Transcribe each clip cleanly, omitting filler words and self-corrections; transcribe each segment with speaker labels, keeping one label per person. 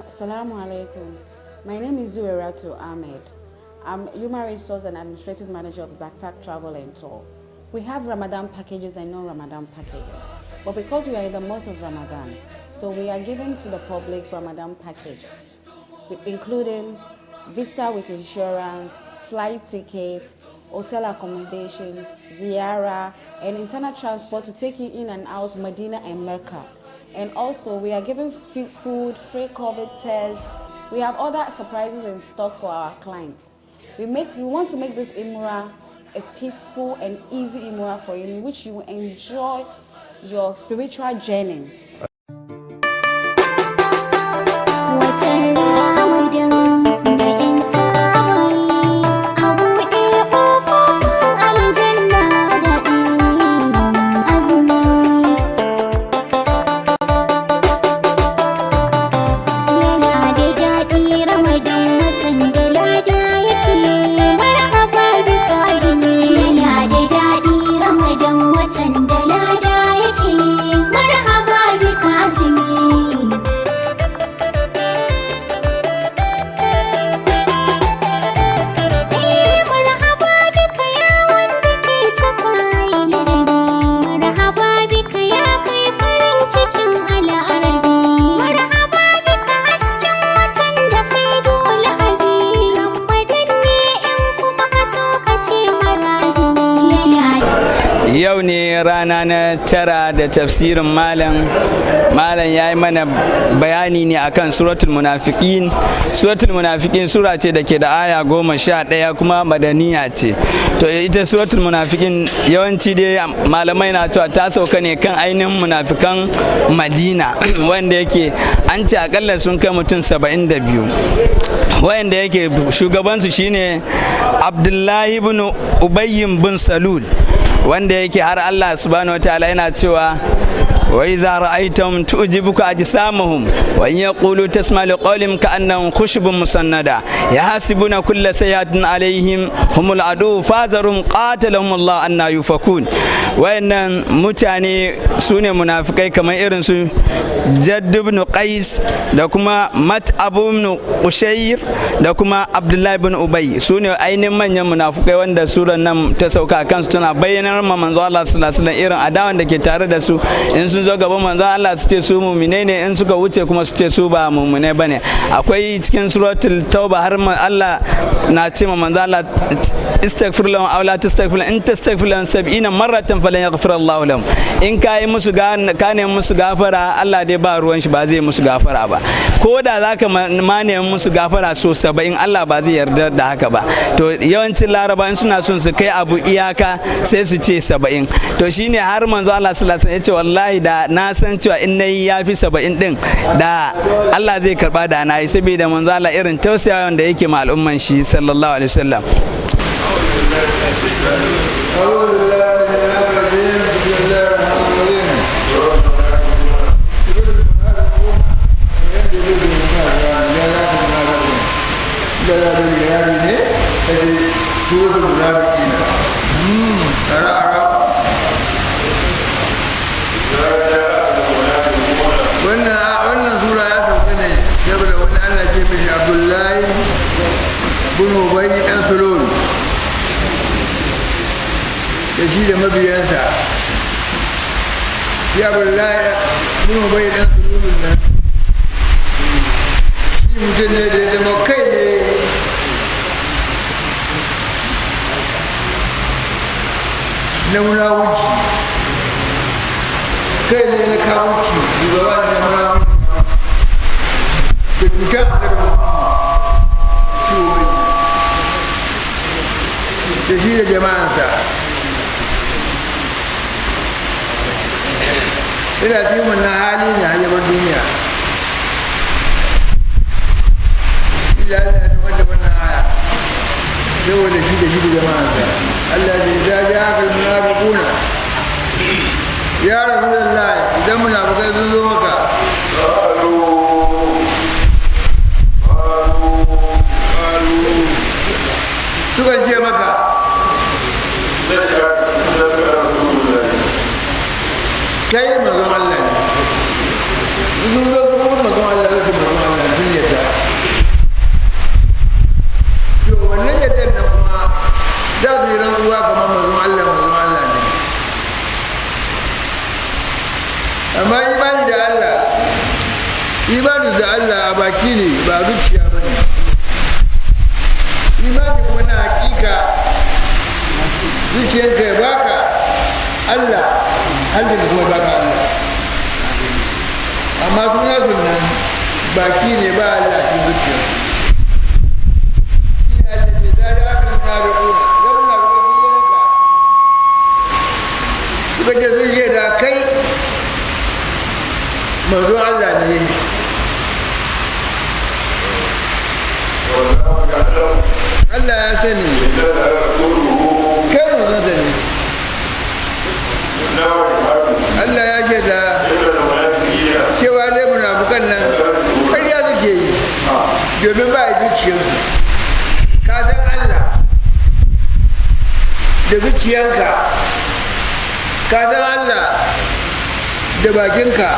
Speaker 1: Assalamu alaikum. My name is Zuweratu Ahmed. I'm Human Resource and Administrative Manager of Zaktak Travel and Tour. We have Ramadan packages and non-Ramadan packages. But because we are in the month of Ramadan, so we are giving to the public Ramadan packages, including visa with insurance, flight tickets, hotel accommodation, ziyara, and internal transport to take you in and out Medina and Mecca. And also, we are giving food, free COVID tests. We have other surprises in stock for our clients. We want to make this Umrah a peaceful and easy Umrah for you, in which you will enjoy your spiritual journey.
Speaker 2: Watan Ramadan da 'yan tabayi a buɗe ƙofofin aljanna daɗi azumi. Yana da daɗi Ramadan, watan da lada yake, marhaba bika azumi. Yana da daɗi Ramadan, watan da lada yake, marhaba bika azumi. Marhaba bika ya wanda kai safa ladabi, marhaba bika ya kai farin cikin al'arabi, marhaba bika hasken watan da kai dole abi. Ramadan ne in kuma ka so ka ce mara azumi yana
Speaker 3: Yau ne rana na 9 da tafsirin malam. Malam ya yi mana bayani ne akan Suratul Munafiqin. Suratul Munafiqin sura ce da ke da aya 11 kuma madaniya ce. To, ita Suratul Munafiqin, yawanci dai malamai na cewa ta sauka ne kan ainihin munafikan Madina, wanda yake an ce akalla sun kai mutum 72, wanda yake shugabansu shine Abdullahi ibn Ubayyin bin Salul, wanda yake har Allah subhanahu wa ta'ala yana cewa: "Wa iza ra'aytahum tu'jibuka ajsamuhum wa in yaqulu tasma' liqawlihim ka'annahum khushubun musannada yahsibuna kulla sayhatin alaihim humul adu fahzarhum qatalahum Allah anna yufakun." Wayannan mutane sune munafikai, kamar irin su Jadd ibn Qais da kuma Mat'ab ibn Ushayr da kuma Abdullahi ibn Ubay. Sune ainihin manyan munafukai wanda suran nan ta sauka kansu, tana bayyanar ma manzo Allah sallallahu alaihi wasallam irin adawan da ke tare da su. In sun zo gaban manzo Allah su ce su mumine ne, in suka wuce kuma su ce su ba mumine bane. Akwai cikin Suratul Tauba har Allah na ce ma manzo Allah: "Istaghfir lahum aw la tastaghfir lahum, in tastaghfir lahum 70 marratan falan yaghfir Allah lahum." In ka yi musu, ka nemi musu gafara, Allah dai ba ruwan shi, ba zai musu gafara ba. Ko da zaka ma nemi musu gafara so 70, Allah ba zai yarda da haka ba. To, yawancin Laraba in suna son su kai abu iyaka sai su ce 70. To, shine har manzo Allah sallallahu alaihi wasallam ya ce: "Wallahi da na san cewa in nayi yafi 70 din da Allah zai karba, da na yi." Saboda manzo Allah irin tausayawan da yake ma al'umman shi, sallallahu alaihi wasallam.
Speaker 4: أعوذ بالله من الشيطان الرجيم. بسم الله الرحمن الرحيم. يقول المنافقون يندبوا بالمنافقون لا لا المنافقون لا لا بالغياب ne سورة المنافقين أرى أرى.
Speaker 5: إذا جاءك المنافقون
Speaker 4: Wannan sura ya sauka ne saboda wani Allah ce mishi Abdullahi bin Ubay dan Sulul da shi da mabiyansa. Shi Abdullahi bin Ubay dan Sulul nan, shi mutum ne da ya zama kai ne na munawuci, kai ne na kawuci, shugaba ne na munawuci da cutar Annabi Muhammad. Shi Ubay da shi da jama'ansa ina cikin wannan hali ne har yabar duniya. Illa Allah ya tabbata wannan aya saboda shi da jama'ansa. Allah ya ce: "Idza ja'aka al-munafiquna ya Rasulullah," idan munafikai sun zo maka,
Speaker 5: قالوا قالوا قالوا
Speaker 4: sukan ce maka:
Speaker 5: "نشهد إنك رسول الله."
Speaker 4: Kai manzon Allah ne. Sun zo kuma manzon Allah, zai manzon Allah sun Amma imani da Allah, imani da Allah a baki ne, ba zuciya ba ne. Imani kuma na hakika, zuciyanka ya baka Allah, halin kuma ya baka Allah. Amma suna sunan baki ne, ba Allah cikin zuciya. Shi ne Allah ce za a kan na da kuna zan na kuma biyo maka, suka ce sun shaida kai manzo Allah ne.
Speaker 5: والله يعلم
Speaker 4: Allah ya sani
Speaker 5: إنك لرسوله.
Speaker 4: kai manzonsa ne.
Speaker 5: والله يشهد
Speaker 4: Allah ya shaida
Speaker 5: إن المنافقين
Speaker 4: cewa dai munafukan nan ƙarya suke yi, domin ba a zuciyarsu. Ka san Allah da zuciyanka, ka san Allah da bakinka,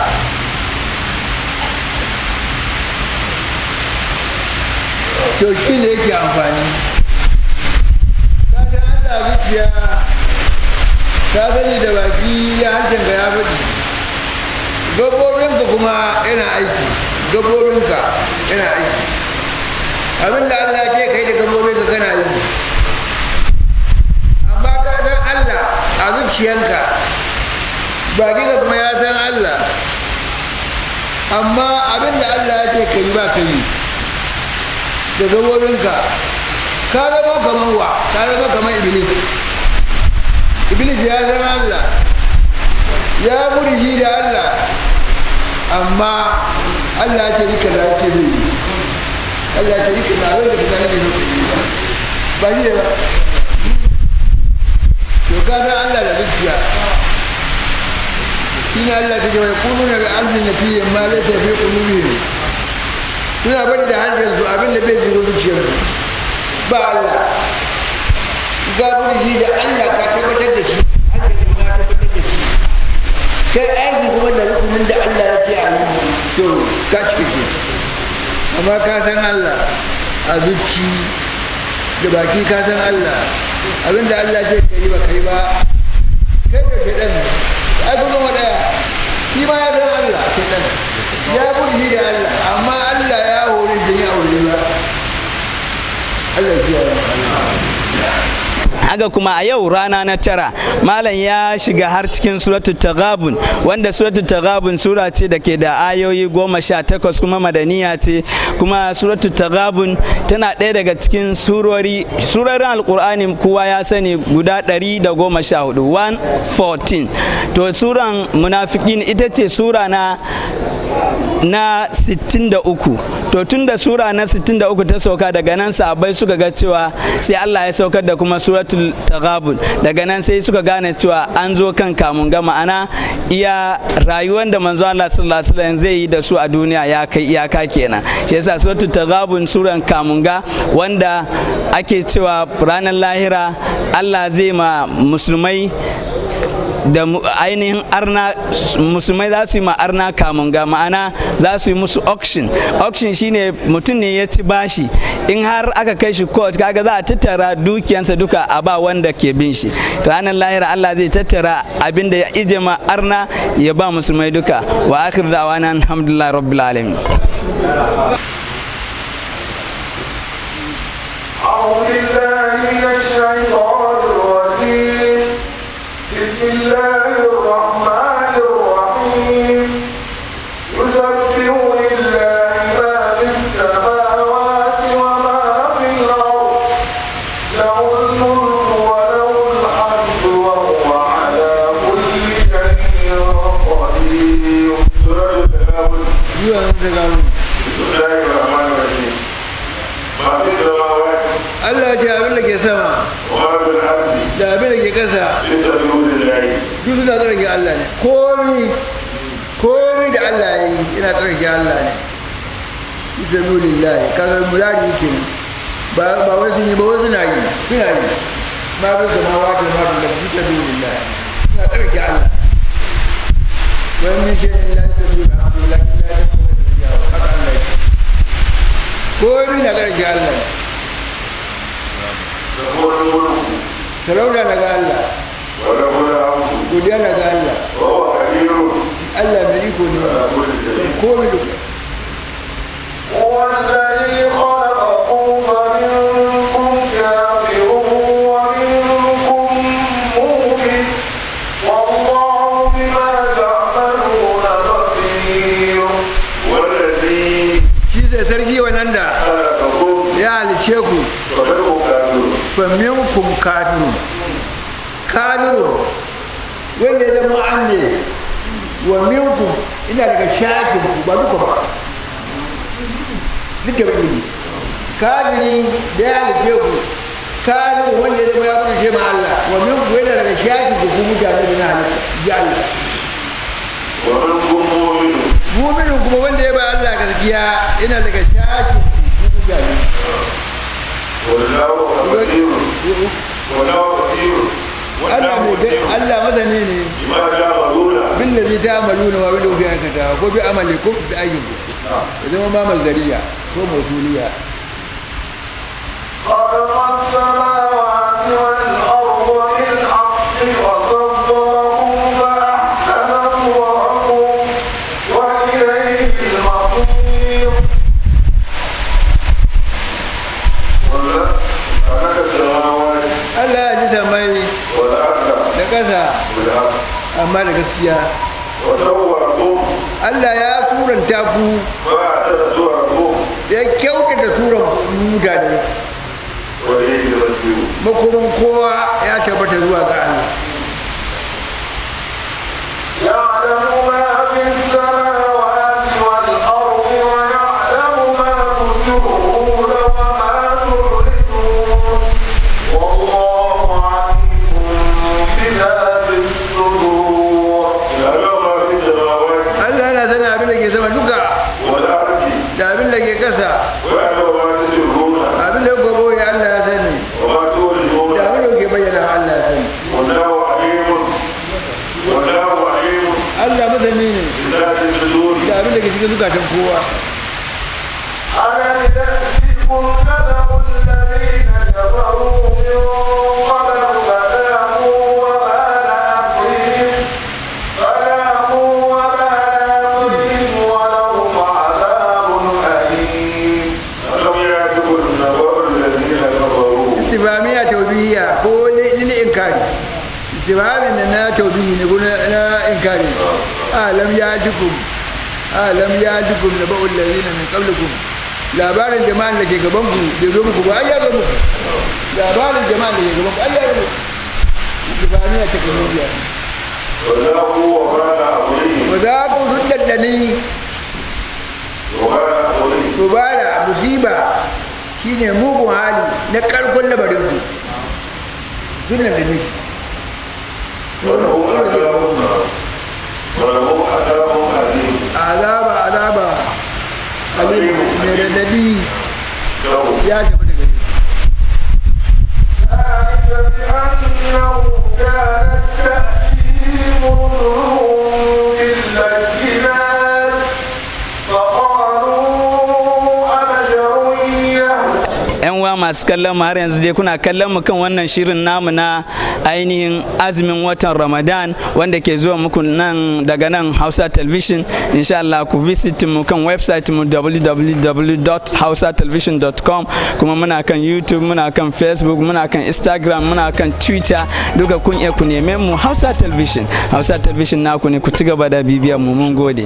Speaker 4: to shi ne yake amfani. Ka san Allah zuciya, ka sani da baki, ya hancinka ya faɗi, gabobinka kuma yana aiki. Gabobinka yana aiki, abinda Allah ce kai da gabobinka kana yi. Amma ka san Allah a zuciyanka, bakinka kuma ya san Allah, amma abinda Allah ya ce ka yi ba ka yi da gabobinka, ka zama kamar wa? Ka zama kamar Iblis. Iblis ya san Allah, ya burji da Allah, amma Allah ya ce yi kaza, ya ce bai yi. Allah ya ce yi kaza, wai da kaza nake so ka yi ba, ba shi ne ba. To ka san Allah da zuciya, shi ne Allah ta ce wai kuluna bi alsinatihim ma laysa fi qulubihim. Suna bari da harshen su abin da bai shiga zuciyarsu, ba Allah. Ga burji da Allah, ka tabbatar da shi, hankali ma tabbatar da shi, kai aiki kuma da rukunin da Allah ya ce a yi, to ka cika ke. Amma ka san Allah a zuci da baki, ka san Allah, abinda Allah ce ka yi ba kai ba, kai da shaidan ai kun zama daya. Shi ma ya san Allah, shaidan ya burji da Allah, amma Allah ya hori da ya hori ba. Allah ya kiyaye.
Speaker 3: Haka kuma a yau rana na tara, malam ya shiga har cikin suratul Taghabun, wanda suratul Taghabun sura ce da ke da ayoyi 18, kuma madaniya ce. Kuma suratul Taghabun tana ɗaya daga cikin surori, surorin Alkur'ani kowa ya sani guda 114, 114. To suran Munafikin ita ce sura na 63. To tun da sura na 63 ta sauka, daga nan sahabbai suka ga cewa sai Allah ya saukar da kuma suratul Taghabun. Daga nan sai suka gane cewa an zo kan kamun ga, ma'ana iya rayuwar da manzo Allah sallallahu alaihi wasallam zai yi da su a duniya ya kai iyaka kenan. Shi yasa suratul Taghabun suran kamun ga, wanda ake cewa ranar lahira Allah zai ma musulmai da ainihin arna, musulmai za su yi ma arna kamun ga, ma'ana za su yi musu auction. Auction shine mutum ne ya ci bashi, in har aka kai shi court, kaga za a tattara dukiyansa duka a ba wanda ke bin shi. Ranar lahira Allah zai tattara abin da ya ije ma arna ya ba musulmai duka. Wa akhir da'wana alhamdulillah rabbil alamin.
Speaker 5: أعوذ بالله من الشيطان الرجيم. بسم الله الرحمن الرحيم. يسبح لله ما في السماوات وما في الأرض، له الملك وله الحمد، وهو على كل شيء قدير. سورة التغابن.
Speaker 4: Zuwa nan ta gawo.
Speaker 5: بسم الله الرحمن الرحيم. ما في السماوات
Speaker 4: Allah ya ce abin da ke sama
Speaker 5: وما في الأرض
Speaker 4: da abin da ke ƙasa
Speaker 5: يسبحون لله.
Speaker 4: duk suna tsarki Allah ne. Komi komi da Allah ya yi yana tsarki Allah ne. Isabu lillahi, kasar murari yake ne, ba ba wai sun yi ba, wasu na yi, suna yi. Ma bi samawati ma bi lam isabu lillahi, suna tsarki Allah. Wa min shay'in la yusabbihu bihamdihi walakin la tafqahuna tasbihahu. Haka Allah ya ce komi na tsarki Allah ne.
Speaker 5: له الملك
Speaker 4: Sarauta na ga Allah,
Speaker 5: وله الحمد
Speaker 4: godiya na ga Allah.
Speaker 5: وهو قدير.
Speaker 4: Allah mai iko ne
Speaker 5: على كل
Speaker 4: kan
Speaker 5: شيء.
Speaker 4: komai da
Speaker 5: هو الذي خلقكم فمنكم كافر ومنكم مؤمن والله بما تعملون بصير. والذي
Speaker 4: shi zai sarki wannan da
Speaker 5: خلقكم
Speaker 4: ya halice ku
Speaker 5: فمنكم كافر
Speaker 4: fa minkum kafirun kafirun wanda ya zama an ne wa minkum ina daga shakin ku ba duka ba duka ba ne kafiri da ya halice ku kafirun wanda ya zama ya kunshe ma Allah wa minkum yana daga shakin ku ku mutane da na halitta ji Allah.
Speaker 5: ومنكم مؤمن
Speaker 4: Muminin kuma wanda ya ba Allah gaskiya yana daga shakin ku ku mutane.
Speaker 5: والله بصير والله بصير
Speaker 4: Allah
Speaker 5: والله
Speaker 4: mai
Speaker 5: بصير
Speaker 4: Allah masani ne
Speaker 5: بما تعملون.
Speaker 4: billazi ta'maluna wa bil aikata ko bi amalikum bi ayyukum ya zama ma mazariya ko mausuliya.
Speaker 5: خلق السماوات والأرض بالحق وصوركم فأحسن صوركم وإليه المصير. خلق السماوات
Speaker 4: Allah ya ji samai
Speaker 5: والأرض
Speaker 4: da ƙasa
Speaker 5: بالحق
Speaker 4: amma da gaskiya.
Speaker 5: وصوركم
Speaker 4: Allah ya suranta ku
Speaker 5: فأحسن صوركم
Speaker 4: ya kyautata suran mutane.
Speaker 5: وإليه المصير.
Speaker 4: Makoman kowa ya tabbata zuwa ga Allah.
Speaker 5: يعلم ما في السماوات والأرض ويعلم ما تسرون وما تعلنون والله عليم بذات الصدور. يعلم ما في السماوات
Speaker 4: Allah yana sanin abin da ke sama duka
Speaker 5: والأرض
Speaker 4: da abin da ke ƙasa
Speaker 5: ويعلم ما تسرون
Speaker 4: abin da kuka boye Allah ya sani
Speaker 5: وما
Speaker 4: da
Speaker 5: تعلنون
Speaker 4: abin da kuke bayyana Allah ya sani.
Speaker 5: والله عليم والله عليم
Speaker 4: Allah masani ne
Speaker 5: بذات الصدور.
Speaker 4: da abin da ke cikin zukatan kowa.
Speaker 5: ألم يأتكم نبأ الذين كفروا من قبل فذاقوا وبال أمرهم فذاقوا وبال أمرهم ولهم عذاب أليم. ألم يأتكم نبأ الذين كفروا
Speaker 4: Istifamiya taubihiya ko lil inkari istifamin da na taubihi ne ko na inkari. Alam yajikum alam yajikum naba'ul ladina min qablikum labarin jama'an da ke gaban ku bai zo muku ba ai ya zo muku labarin jama'an da ke gaban ku ai ya zo muku istifamiya taubihiya.
Speaker 5: وذاقوا وبال أمرهم
Speaker 4: wa za ku sun daddani
Speaker 5: وبال أمرهم
Speaker 4: mubala musiba shine mugun hali na karkon lamarin su sun daddani shi.
Speaker 5: ولهم عذاب ولهم عذاب أليم.
Speaker 4: Azaba azaba alim mai radadi
Speaker 5: لهم
Speaker 4: ya tafi daga gare shi.
Speaker 5: ذلك بأنه كانت تأتيهم رسلهم بالبينات فقالوا أبشر يهدينا
Speaker 3: Yan uwa masu kallon mu, har yanzu dai kuna kallon mu kan wannan shirin namu na ainihin azumin watan Ramadan wanda ke zuwa muku nan daga nan Hausa Television. Insha Allah ku visit mu kan website mu www.hausatelevision.com, kuma muna kan YouTube, muna kan Facebook, muna kan Instagram, muna kan Twitter. Duka kun iya ku neme mu Hausa Television. Hausa Television naku ne, ku ci gaba da bibiyar mu, mun gode.